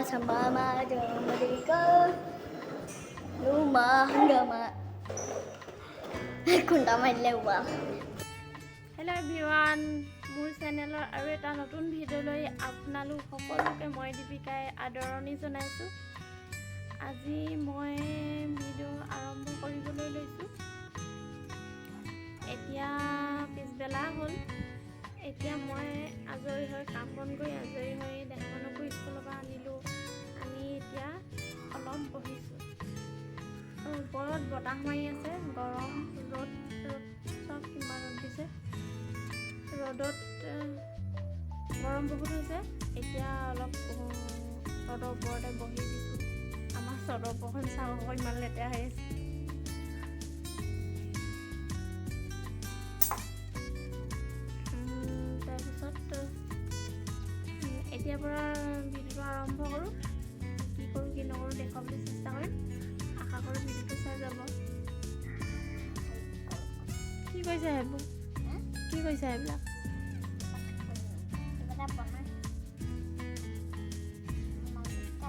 Sama Luma হাঙ্গামা খুন্দা মাৰিলে ৱা। হেল্ল' এভৰিৱান, মোৰ চেনেলৰ আৰু এটা নতুন ভিডিঅ'লৈ আপোনালোক সকলোকে মই দীপিকাই আদৰণি জনাইছোঁ। আজি মই ভিডিঅ' আৰম্ভ কৰিবলৈ লৈছোঁ। এতিয়া পিছবেলা হ'ল। এতিয়া মই আজৰি হৈ, কাম বন কৰি আজৰি হৈ দেহামানকো স্কুলৰ পৰা আনিলোঁ। আনি এতিয়া অলপ বহিছোঁ আৰু ওপৰত বতাহ মাৰি আছে। গৰম, ৰ'দ ৰ'দ চব কিমান ৰ'দ দিছে। ৰ'দত গৰম বহুত হৈছে। এতিয়া অলপ চদৰ ওপৰতে বহি দিছোঁ। আমাৰ চদৰ ওপৰখন চাওঁ আকৌ, ইমান লেতেৰা হৈ আছে। তাৰপিছত এতিয়াৰ পৰা ভিডিঅ'টো আৰম্ভ কৰোঁ। কি কৰোঁ, কি নকৰোঁ দেখুৱাবলৈ চেষ্টা কৰিম। আশা কৰোঁ ভিডিঅ'টো চাই যাব। কি কৰিছা সেইবোৰ? কি কৰিছা এইবিলাক? কিবা এটা বনাই মালিকা।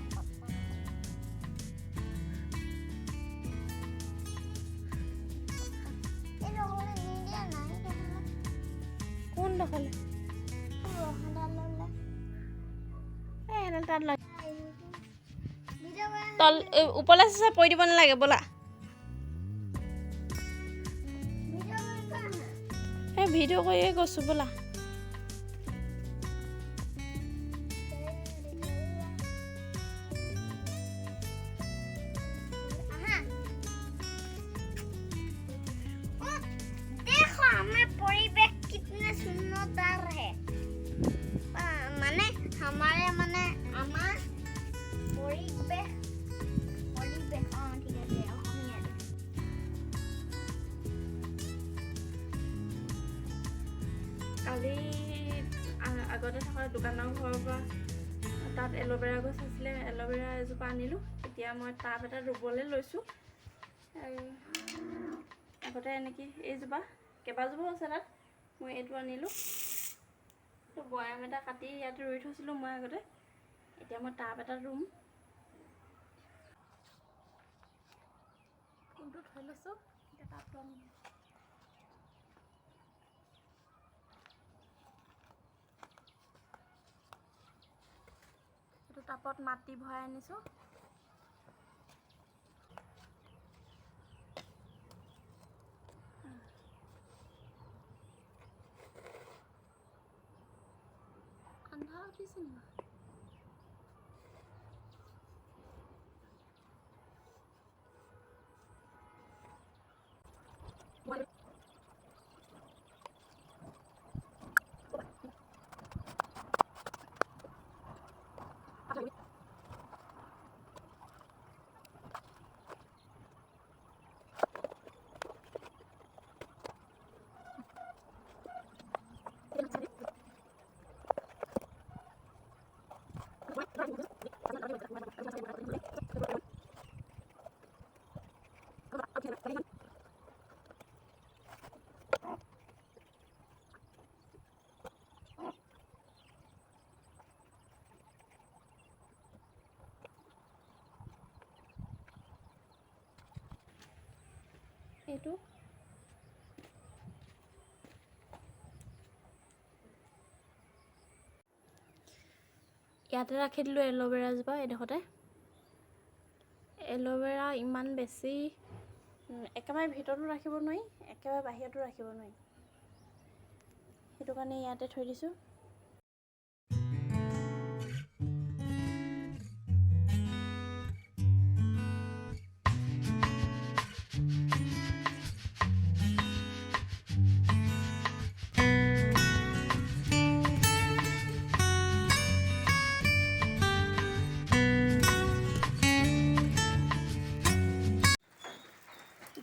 এই নহ'লে নিদিয়া নাই নহ'লে। কোনডোখৰলে? ৰহাডাললে। এই সেইডাল তাত লাগ ভিডিঅ' তল এই ওপৰলৈ চেঁচা পৰি দিব নালাগে, ব'লা। ভিডিঅ' কৰি আহা। এই ভিডিঅ' কৰিয়ে গৈছোঁ, ব'লা। আহা। ओ, देखो हमारा परिवेश कितना सुंदर है। মানে हमारे মানে আমাৰ পৰিৱেশ পৰিৱেশ অঁ, ঠিক আছে, অসমীয়াত। কালি আগতে থকা দোকানৰ ঘৰৰ পৰা তাত এল'ভেৰা গছ আছিলে, এল'ভেৰা এজোপা আনিলোঁ। এতিয়া মই টাব এটা ৰুবলৈ লৈছোঁ। আৰু আগতে এনেকৈ এইজোপা, কেইবাজোপাও আছে তাত, মই এইটো আনিলোঁ। তো বৈয়াম এটা কাটি ইয়াত ৰুই থৈছিলোঁ মই আগতে। এতিয়া মই টাব এটাত ৰুম। ফুলটো থৈ লৈছোঁ। এতিয়া টাবটো আনিম। এইটো টাবত মাটি ভৰাই আনিছোঁ। আন্ধাৰ উঠিছে নি বাৰু? এইটো ইয়াতে ৰাখি দিলোঁ এল'ভেৰাজোপা এইডোখৰতে। এল'ভেৰা ইমান বেছি একেবাৰে ভিতৰতো ৰাখিব নোৱাৰি, একেবাৰে বাহিৰতো ৰাখিব নোৱাৰি। সেইটো কাৰণে ইয়াতে থৈ দিছোঁ।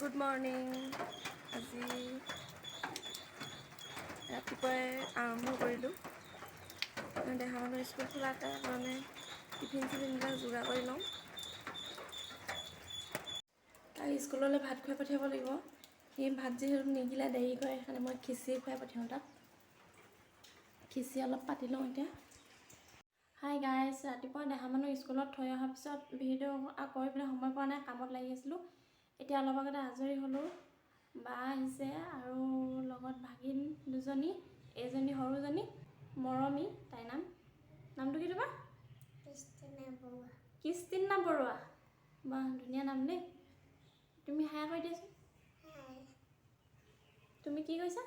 Good morning. আজি ৰাতিপুৱাই আৰম্ভ কৰিলোঁ। দেহা মানুহ স্কুল খোলাৰ কাৰণে টিফিন চিফিনবিলাক যোগাৰ কৰি লওঁ। তাক স্কুললৈ ভাত খুৱাই পঠিয়াব লাগিব। সি ভাত যিহেতু নিগিলে, দেৰি কৰে, সেইকাৰণে মই খিচিৰি খুৱাই পঠিয়াওঁ তাক। খিচিৰি অলপ পাতি লওঁ এতিয়া। হাই গাইজ, ৰাতিপুৱা দেহা মানুহ স্কুলত থৈ অহাৰ পিছত ভিডিঅ' কৰি পেলাই সময় পোৱা নাই, কামত লাগি আছিলোঁ। এতিয়া অলপ আগতে আজৰি হ'লোঁ। বা আহিছে আৰু লগত ভাগিন দুজনী, এইজনী সৰুজনী মৰমী, তাইৰ নাম, নামটো কি তোমাৰ? কৃষ্টিনা বৰুৱা। বাহ, ধুনীয়া নাম দেই। তুমি হাই কৰি দিয়াচোন। তুমি কি কৈছা?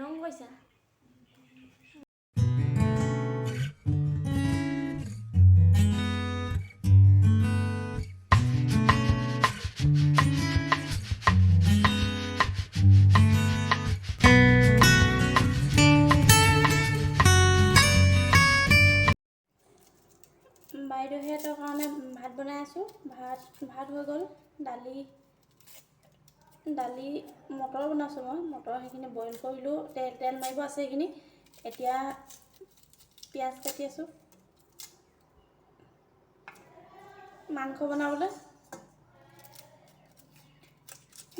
ৰং কৈছা। বাইদেউহঁতৰ কাৰণে ভাত বনাই আছোঁ। ভাত ভাত হৈ গ'ল। দালি দালি মটৰ বনাইছোঁ মই। মটৰ সেইখিনি বইল কৰিলোঁ, তেল তেল মাৰিব আছে সেইখিনি। এতিয়া পিঁয়াজ কাটি আছোঁ মাংস বনাবলৈ।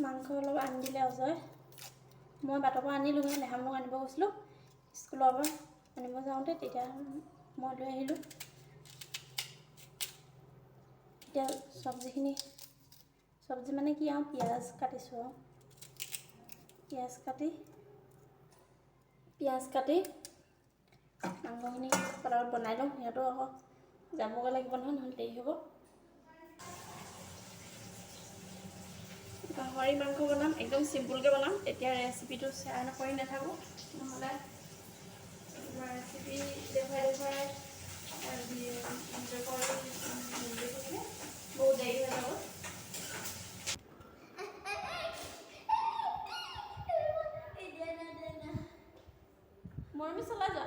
মাংস অলপ আনি দিলে অজয়, মই বাটৰ পৰা আনিলোঁগৈ। দেহামক আনিব গৈছিলোঁ স্কুলৰ পৰা, আনিব যাওঁতে তেতিয়া মই লৈ আহিলোঁ। এতিয়া চব্জিখিনি, চব্জি মানে কি আৰু, পিঁয়াজ কাটিছোঁ আৰু পিঁয়াজ কাটি মাংসখিনি পটাপট বনাই লওঁ। সিহঁতো আকৌ যাবগৈ লাগিব নহয়, নহ'লে দেৰি হ'ব। গাহৰি মাংস বনাম, একদম চিম্পুলকৈ বনাম। এতিয়া ৰেচিপিটো শ্বেয়াৰ নকৰি নাথাকোঁ, নহ'লে ৰেচিপি দেখুৱাই দেখুৱাই ভিডিঅ' কৰি থাকিলে বহুত দেৰি হৈ যাব। মৰমী, চলাই যোৱা।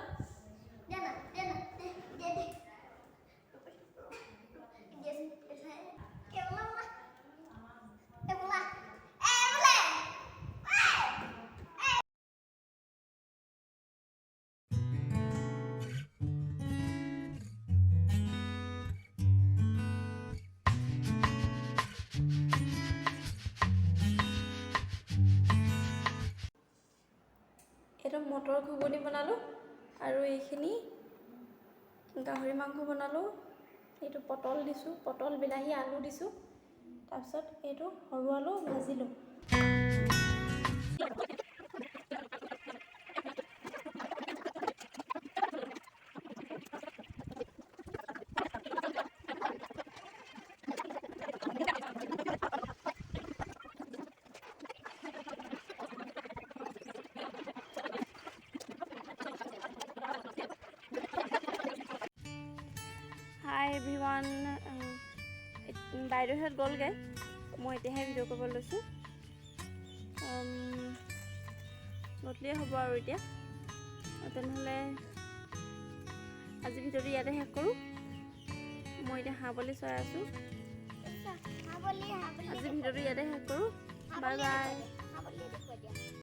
দেনা দেনা দে দে দে দে। বোলা বোলা এ বোলা এ বোলে। এইটো মটৰ ঘুগুনি বনালোঁ আৰু এইখিনি গাহৰি মাংস বনালোঁ। এইটো পটল দিছোঁ, পটল, বিলাহী, আলু দিছোঁ। তাৰপিছত এইটো সৰু আলু ভাজিলোঁ। হাই এভৰিৱান, বাইদেউহঁত গ'লগৈ, মই এতিয়াহে ভিডিঅ' কৰিব লৈছোঁ। গধূলিয়ে হ'ব আৰু এতিয়া। তেনেহ'লে আজি ভিডিঅ'টো ইয়াতে শেষ কৰোঁ। মই এতিয়া হাঁহ পোৱালি চৰাই আছোঁ। হাবলি হাবলি। আজি ভিডিঅ'টো ইয়াতে শেষ কৰোঁ। Bye bye. হাবলি দেখুৱাই দিয়া।